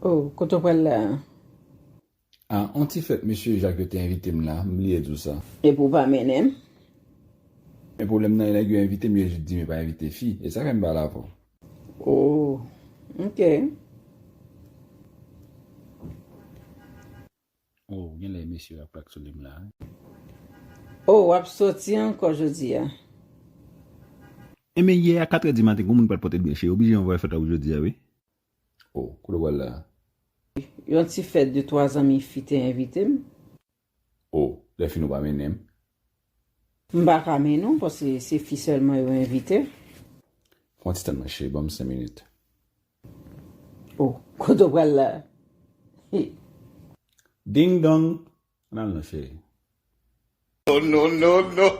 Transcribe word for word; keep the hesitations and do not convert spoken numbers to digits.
Oh, kote w pral la? Ah, on ti fèt mesye Jak yo te envite m la, m bliye di w sa. Epi w pa mennen m? Men pwoblèm nan, nèg yo envite m, yo jis di m yo pa envite fi. E sa fè m pa la avè w. Oh, ok. Oh, genlè mesye ap plak sou li m la. Oh, w ap soti ankò jodi a? Enben, yè a katrè di maten, gon moun pral pote l byen cheri, oblije anvoye fèt la pou jodi a, wi. Oh, kote w pral la? Yon ti fèt de twa zanmi fi te envite m. Oh, lè fini w pa mennen m? M pa ka mennen w, paske se fi sèlman yo envite. Fè yon ti tann mwen, cheri, ban m senk minit. Oh, kote w pral la? Ding dong. Ann al non, cheri. Oh, non, non, non.